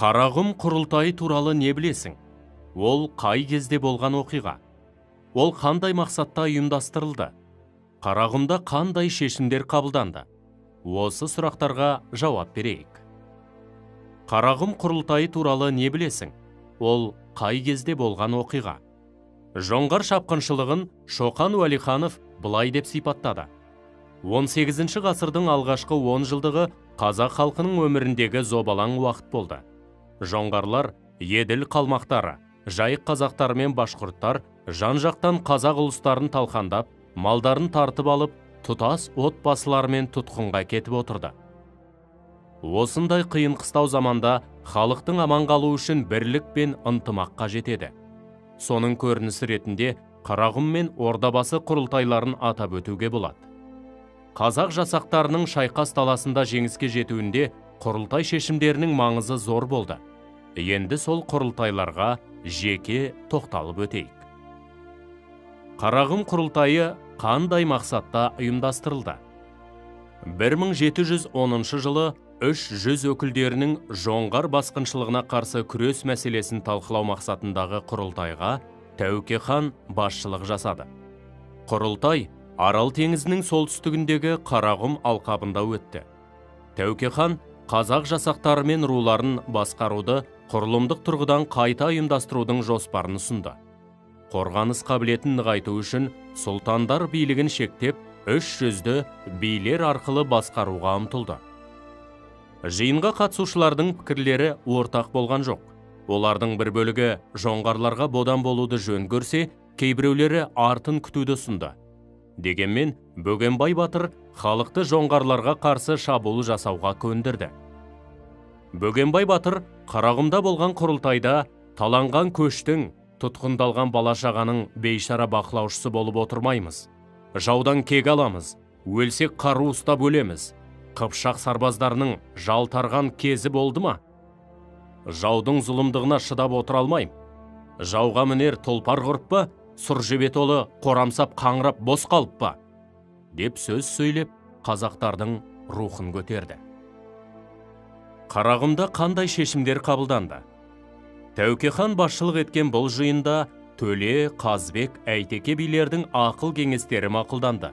Қарақұм құрылтайы туралы не білесің? Ол қай кезде болған оқиға? Ол қандай мақсатта ұйымдастырылды? Қарақұмда қандай шешімдер қабылданды? Осы сұрақтарға жауап берейік. Қарақұм құрылтайы туралы не білесің? Ол қай кезде болған оқиға? Жоңғар шапқыншылығын Шоқан Уәлиханов былай деп сипаттады. 18 ғасырдың алғашқы 10 жылдығы қазақ халқының өміріндегі зобалаң уақыт болды. Жоңғарлар, Еділ қалмақтары, жайық қазақтары мен башқұрттар жан-жақтан қазақ ұлыстарын талқандап, малдарын тартып алып, тұтас отбасыларымен тұтқынға кетіп отырды. Осындай қиын қыстау заманда халықтың аман қалуы үшін бірлік пен ынтымақ қажет еді. Соның көрінісі ретінде Қарақұм мен Ордабасы құрылтайларын атап өтуге болады. Қазақ жасақтарының шайқас даласында жеңіске жетуінде құрылтай шешімдерінің маңызы зор болды. Енді сол құрылтайларға жеке тоқталып өтейік. Қарақұм құрылтайы қандай мақсатта ұйымдастырылды? 1710 жылы 300 өкілдерінің жоңғар басқыншылығына қарсы күрес мәселесін талқылау мақсатындағы құрылтайға Тәуке хан басшылық жасады. Құрылтай Арал теңізінің солтүстігіндегі Қарақұм алқабында өтті. Тәуке хан қазақ жасақтары мен руларын басқаруды құрылымдық тұрғыдан қайта ұйымдастырудың жоспарын ұсынды. Қорғаныс қабілетін нығайту үшін сұлтандар билігін шектеп, 300-ді билер арқылы басқаруға ұмтылды. Жиынға қатысушылардың пікірлері ортақ болған жоқ. Олардың бір бөлігі жоңғарларға бодан болуды жөн көрсе, кейбіреулері артын күтуді ұсынды. Дегенмен, Бөгенбай батыр халықты жоңғарларға қарсы шабуыл жасауға көндірді. Бөгенбай батыр Қарақұмда болған құрылтайда таланған көштің, тұтқындалған бала-шағаның бейшара бақылаушысы болып отырмаймыз. Жаудан кек аламыз, өлсек қару ұстап өлеміз. Қыпшақ сарбаздарының жалтарған кезі болды ма? Жаудың зұлымдығына шыдап отыра алмаймын. Жауға мінер тұлпар құрып па, сұр жебе толы қорамсап қаңырап бос қалып па? Деп сөз сөйлеп, қазақтардың рухын көтерді. Қарақұмда қандай шешімдер қабылданды? Тәуке хан басшылық еткен бұл жиында Төле, Қазбек, Әйтеке билердің ақыл кеңестері мақұлданды.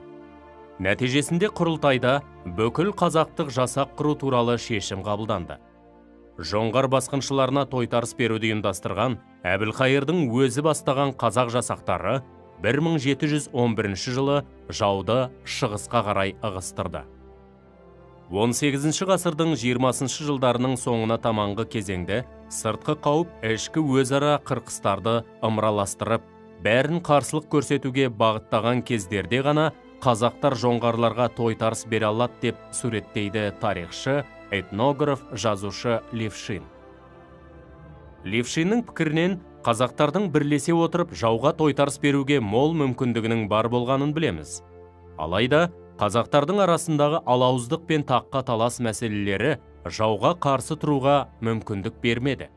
Нәтижесінде құрылтайда бүкіл қазақтық жасақ құру туралы шешім қабылданды. Жоңғар басқыншыларына тойтарыс беруді ұйымдастырған Әбілқайырдың өзі бастаған қазақ жасақтары 1711 жылы жауды шығысқа қарай ығыстырды. 18 ғасырдың 20 жылдарының соңына таманғы кезеңде сыртқы қауіп ішкі өзара қырқыстарды ымыраластырып, бәрін қарсылық көрсетуге бағыттаған кездерде ғана қазақтар жоңғарларға тойтарыс бере алады деп суреттейді тарихшы, этнограф, жазушы Левшин. Левшиннің пікірінен қазақтардың бірлесе отырып жауға тойтарыс беруге мол мүмкіндігінің бар болғанын білеміз. Алайда қазақтардың арасындағы алауыздық пен таққа талас мәселелері жауға қарсы тұруға мүмкіндік бермеді.